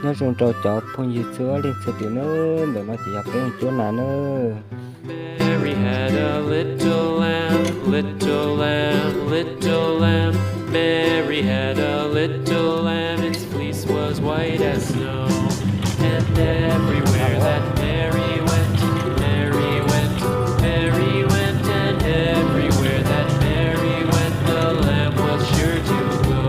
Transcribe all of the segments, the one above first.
Nyob zoo rau cov phooj ywg txhua leej txhua tus nawb, ntawm no ces yog peb mus cuab nas nawb. Mary had a little lamb, little lamb, little lamb. Mary had a little lamb, its fleece was white as snow. And everywhere that Mary went, Mary went, Mary went, and everywhere that Mary went, the lamb was sure to go.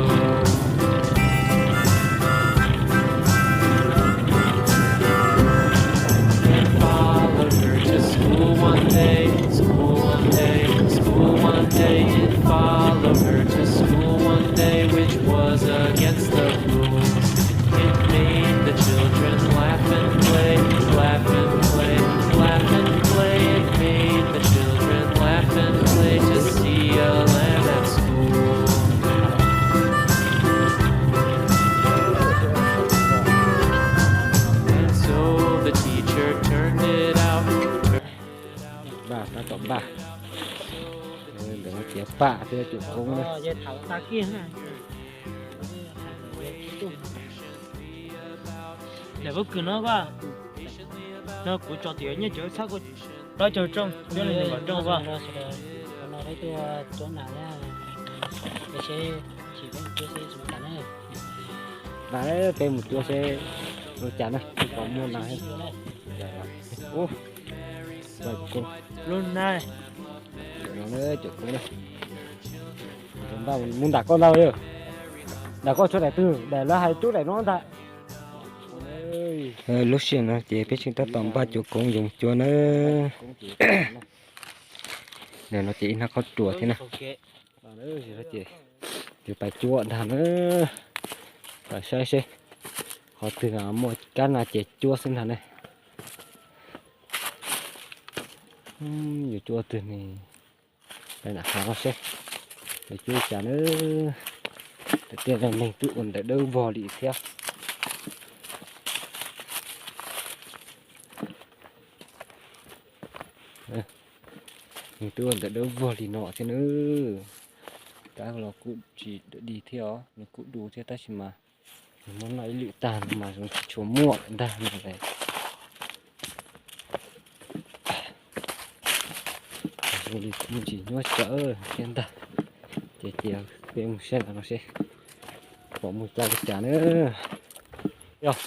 It followed her to school one day, school one day, school one day. It followed her to school one day, which was against the rules. It made the children laugh and play, laugh and play, laugh and play. It made the children laugh and play to see a lamb at school. And so the teacher turned it out, turned it out. Npaj, tab tom npaj. Ntawm no tiav pam thiab cuam koob na. Daim pob kws no, no kuv tso tias nyiaj cawv txhab, plaub caug rooj, cuab li nees nkaum rooj. Peb mus cuab seb ua cas na, pom muaj nas. Ub, lub na, cuam koob na. Npaj mus ntam koj ntag. Ntam koj tshuav daim twg, daim lawv hais cuab daim no ntag. Lub sij hawm no ces peb tseem tab tom npaj cuam koob yoov cuab na. Ntawm no ces ib hnab qhob ruas thiab na. Ces tus pais cuab ntag na. Pais saib seb qhov twg muaj kab nas ces cuab xwb ntag ne. Yuav cuab twg ne? Peb nram hav no seb yuav cuab li cas na. Tiam sis neeg twb ua ntawv dawb vog li thiab. Nws twb ua ntawv dawb vog li no thiab na. Kab los kuj tsis dawm dig thiab os, nws kuj du thiab tab sis mas nws muab noj ib lwm tag no mas zoo tsis tshua muaj ntag no. Zoo li kuv mus tsis nyuaj tsawv thiab ntag. Ces cia peb mus saib no seb pom muaj coj li cas na. Yog,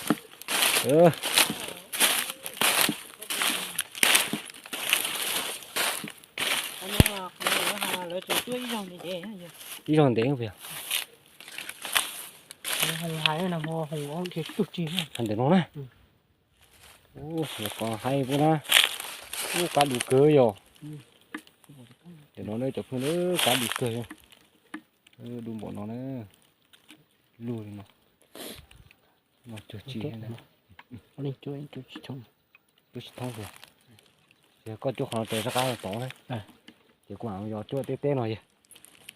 ib zaug ntev puas yog? Hais ntawm no na. Ub, nyuam qhuav haib puab na. Ub, kab du kawg yog. Ntawm no na cov phooj ywg, kab du kawg yog. Du npaum no na. Lug li no. No cuag tsi. Cuag tsis thoob. Ces koj cuab qhov no tes rov qab tod na. Ces kuv mam yos cuab teb teb no yog.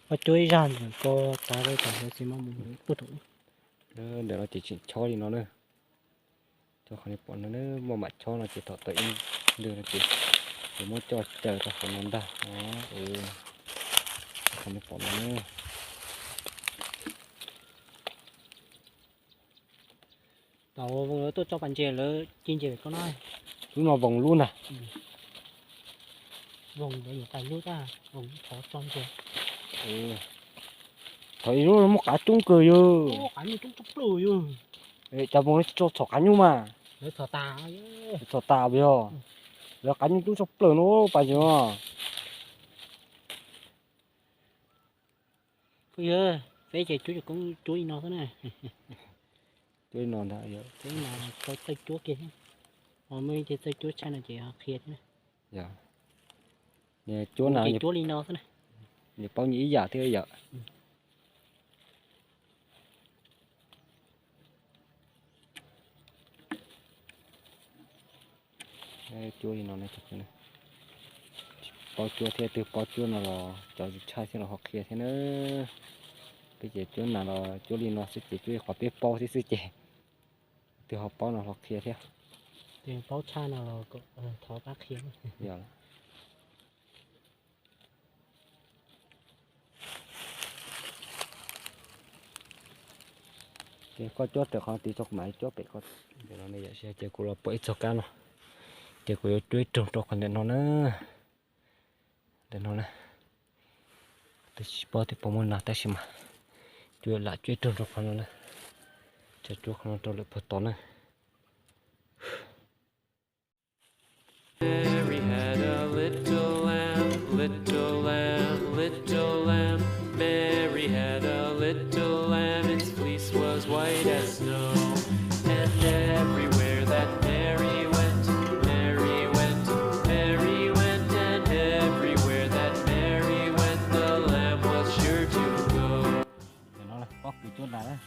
Koj cuab ib zaj ntawm ko tas rau tom ntawd tsis muaj mus kuj thaum. Ntawm no ces tseem chob li no na. Cov qhov nej pom no na, muaj mam chob no ces thaum tawm ib ntwg no ces yuav muab coj caws rau qhov no ntag. Qhov nej pom no na. Tau, voos lawv tuaj tso pas ntses lawv ci ntses koj no. Lub no voos lub ntag. Voos lawv nyuam qais lub tag, voos thov tso ntses. Thov ib lub no muaj qav coob kawg yog. Qav nyuj coob tshaj plaws yog. Cov voos no tsis txhom qav nyuj mas. Lawv txhom tas, txhom tas yog. Lawv qav nyuj coob tshaj plaws no pas ntses no. Phooj ywg, peb ces cuab cov koob cuab li no xwb na. Cuab li no ntag, cuab li no, txawj cuab kiag thiab. Ho muaj ib ce txawj cuab tshaj no ces ho qhia thiab. Cuab na, cuab li no xwb na. Nws paub nyias ib yam thiab yom. Cuab li no, paub cuab thiab, twg paub cuab no los cov tsis tshaj thiab los ho qhia thiab na. Peb ces cuab nas los cuab li no xwb ces cuab li qhov peb paub thiab xwb ces twg ho paub no ho qhia thiab. Twg paub tshaj no los thov pab qhia. Ces koj cuab raws qhov tid tso kuv mam cuab pem koj. Ntawm no ne yom, ces kuv los pom ib txoj kab no, ces kuv yuav cuab ib rooj rau qhov ntawm no na. Ntawm no na, twb tsis paub tias puas muaj nas tab sis mas cuab lam cuab ib rooj rau qhov no na. Tso cuab qhov no rau lawm puag tod na. Mary had a little lamb, little lamb, little lamb. Mary had a little lamb, its fleece was white as snow. And everywhere that Mary went, Mary went, Mary went, and everywhere that Mary went, the lamb was sure to go. Ntawm no pob kws cuab nas na.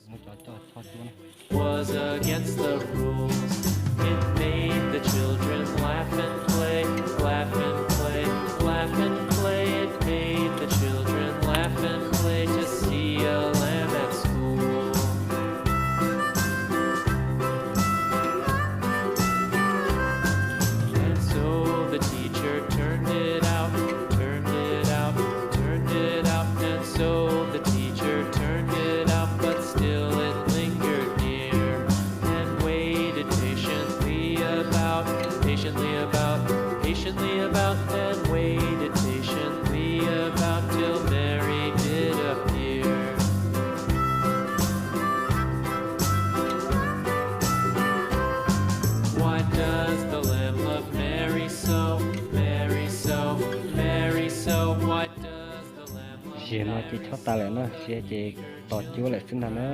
Muab cov coj tho cuab na. Was against the rules. It made the children laugh and play, laugh and play, laugh and play. It made the children laugh and play to see a lamb at school. And so the teacher turned it out, turned it out, turned it out. And so the teacher turned it out, but still it lingered near, and waited patiently about, patiently about, patiently about, and waited patiently about till Mary did appear. Why does the lamb love Mary so, Mary so, Mary so? Why does the lamb love Mary so? Ziag no ces chob tas lawm na, ziag ces tos cuab lawm xwb ntag na.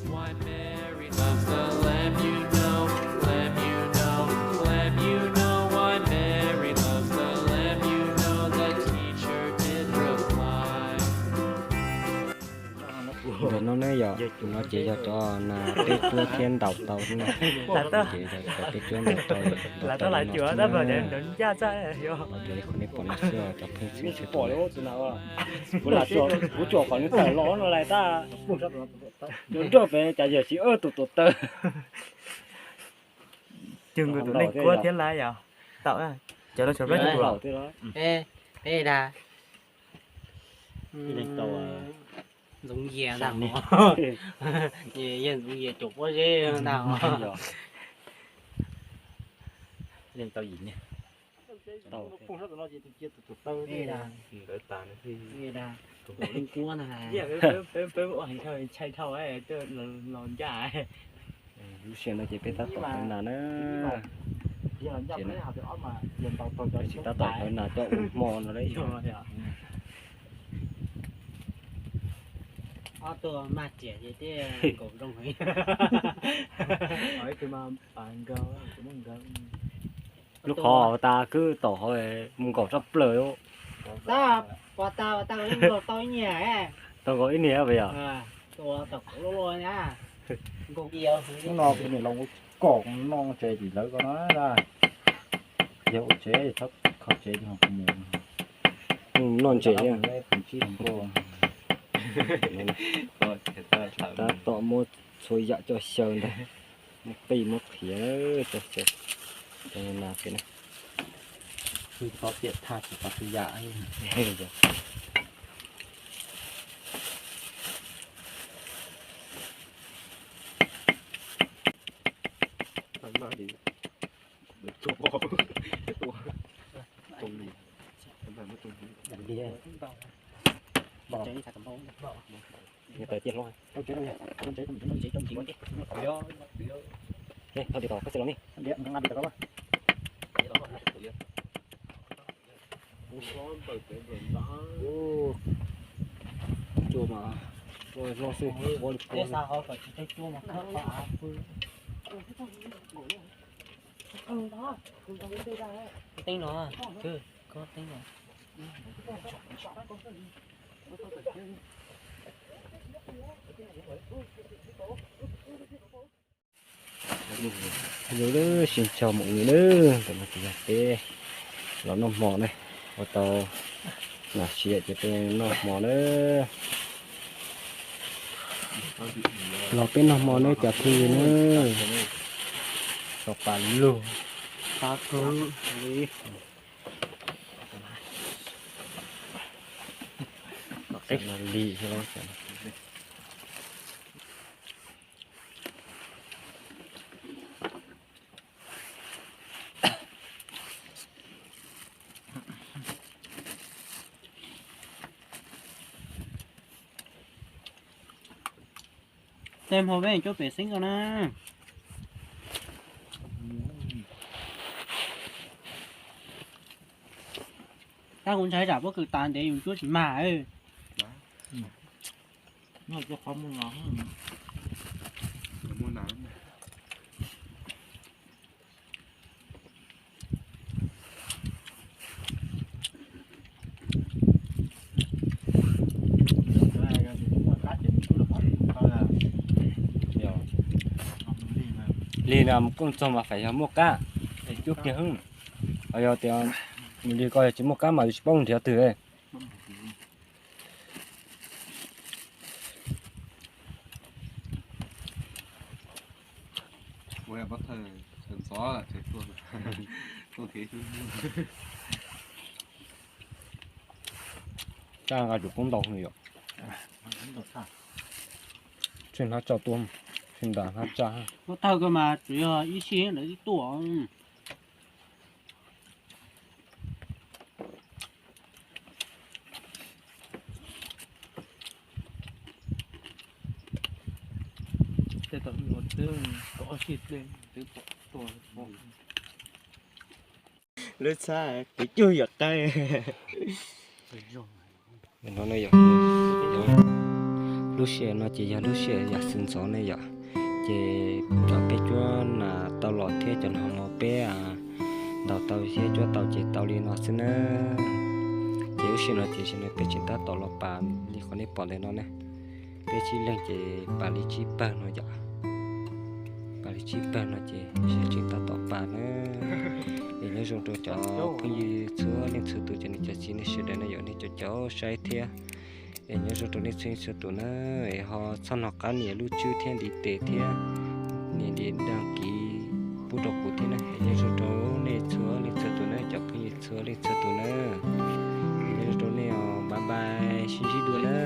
Why Mary loves the lamb, you know, lamb, you know, lamb, you know. Why Mary loves the lamb, you know, the teacher did reply. Ntawm no ne yom, no ces yog cov nas peb cuab thiab ntaus tau no. Ces yog cov peb cuab ntaus tau, ntaus tau li no xwb na. Ntaus li qhov nej pom no xwb, cov pheej xwm xwb. Kuv tsuas qhov nws tawm los no lais tab, nrog pem cas yawg tsis tus tuam taw. Cog nkaus tus neeg kuab thiab lawm yom. Tau, cov no tshuav plaub cog. Ntxoov Yias ntag, yog Ntxoov Yias caum pob zeb ntag. Ntawd tas, ntxoov kuab ntag. Lub sij hawm no ces peb tab tom hauv nas na. Ces tab tom hauv nas coj ua hmo no lauj. Ob tug maj riam ces thiaj nkaum zoo heev. Lub qhov tas kwj tom hauv mus nkaum tshaj plaws. Tab, ua tas ua tas nkaus tau ib niag. Tau nkaus ib niag puas yog? Hnub no kuv niam laus kom no tsev tim lawv ko no. Yog ua tsev, kho tsev mus. Noj ntses thiab. Tab tom muab txhua yam coj xyaw ntag. Muab qij muab qhiav coj xyaw. Cov nas pem na. Txhob tiam thaj tsis tau txhua yam. Tawm tiag hlob. Thov tim tau koj xi los ni. Cua mas, cua hlob xwb, ua li pua. Teeb no, koj teeb no. Yus lub sij hawm mus ua nws, ntawm no ces yog peb los noj hmo ne, ua tau nas siav ces peb noj hmo na. Los peb noj hmo ne cov phooj ywg na. Tau pas lug. Qab kawg li. Qab li thiab. Tej hmo peb cuab pem xeeb ko na. Tab kuv ntshai tsam pob kws tas ntev yus cuab tsis mag. Lig no kuj txog mas feem yog muaj kab, es cuab kiag hwb. Yog tias mus lig ko yog tsis muaj kab mas yus tsis paub nrhiav twg. Tsaj nqa tsum koob ntau yom. Tsheej hnab tsaj tuaj, tsheej nram hnab tsaj. Lub thawj ko mas tsuas yog ib sij lawv twb tuaj. Lub txhab kev cuag yam qaib. Lub sij hawm no ces yog lub sij hawm yam xwm ntxov ne yom, ces cov peb cuab nas tau los thiab cov no peb ntaus tau thiab cuab tau ces tau li no xwb na. Ces lub sij hawm no ces peb tseem tab tom los pas li qhov nej pom ntawm no ne. Peb tsib leeg ces pas li tsib pawg no yom. Pas li tsib pawg no ces tseem tab tom pas na. Es nyob zoo rau cov phooj ywg txhua leej txhua tus, cov niam cov txiv nej sawv daws na yom, nej cov caum saib thiab. Es nyob zoo rau nej txhua leej txhua tus na, es ho txhob hnov qab nias lub tswb thiab ntiv tes thiab nias ntiv dag kiv pub rau kuv thiab na. Es nyob zoo rau nej txhua leej txhua tus na, cov phooj ywg txhua leej txhua tus na. Es nyob zoo rau nej os, bye bye, sib ntsib dua na.